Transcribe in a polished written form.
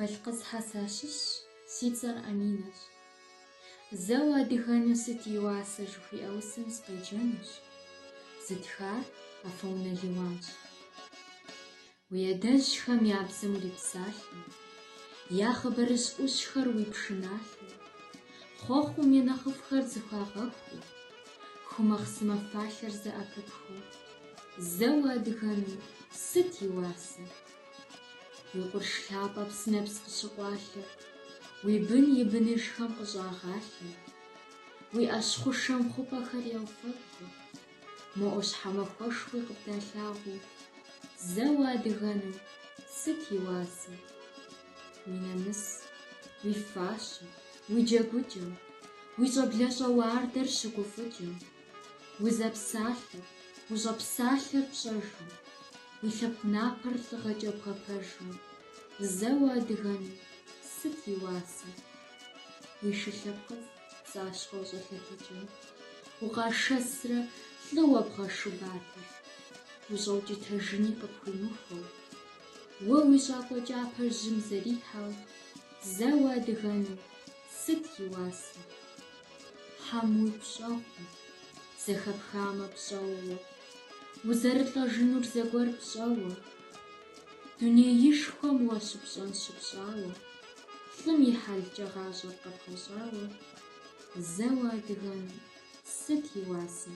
Балъкъызхэ сащыщщ, си цӏэр Аминэщ. Зэ уадыгэну сыт и уасэ жыхуиӏэ усэм сыкъеджэнущ. Зытхар Афэунэ Лиуанщ. Уи адэжьхэм я бзэм урипсалъэу, я хъыбарыжь ӏущхэр уи пшыналъэу, хъуэхъум я нэхъыфӏхэр зыхуагъэхуу, ху махъсымэ фалъэр зэӏэпыпхыу, зэ уадыгэну сыт и уасэ? Уи къурш лъапӏэ псынэпс къыщыкъуалъэр, уи бын и быныжхэм къыщӏагъалъэу, уи ӏэщ хъушэм хъупӏэхэр яуфэбгъуу, мо ӏуащхьэмахуэшхуи къыбдалъагъуу, зэ уадыгэну сыт и уасэ? Уи нэмыс, уи фащэ, уи джэгукӏэм, уи щӏэблэщӏэ уардэр щыгуфӏыкӏыу, узэпсалъэр, ущӏэпсалъэр пщӏэжу, уи лъэпкъ напэр лӏыгъэкӏэ бгъэпэжу, зэ уадыгэну сыт и уасэ? Уи шы лъэпкъыфӏ пцӏащхъуэу щӏэлъэтыкӏым, укъашэсрэ лӏыуэ бгъэшу батэр, ущӏэукӏытэжыни къыпхуимыхуэу, уэ уи щӏакӏуэ кӏапэр жьым зэрихьэу, зэ уадыгэну сыт и уасэ? Хьэм уигу щӏэгъуу, зэхэпхамэ пщӏэуэ, узэрылӏэжынур зэгуэр пщӏэуэ, дунеишхуэм уэ щыпщӏэн щыпщӏауэ, лӏым и хьэлкӏэ гъащӏэр къэбгъэщӏауэ, зэ уадыгэну сыт и уасэ?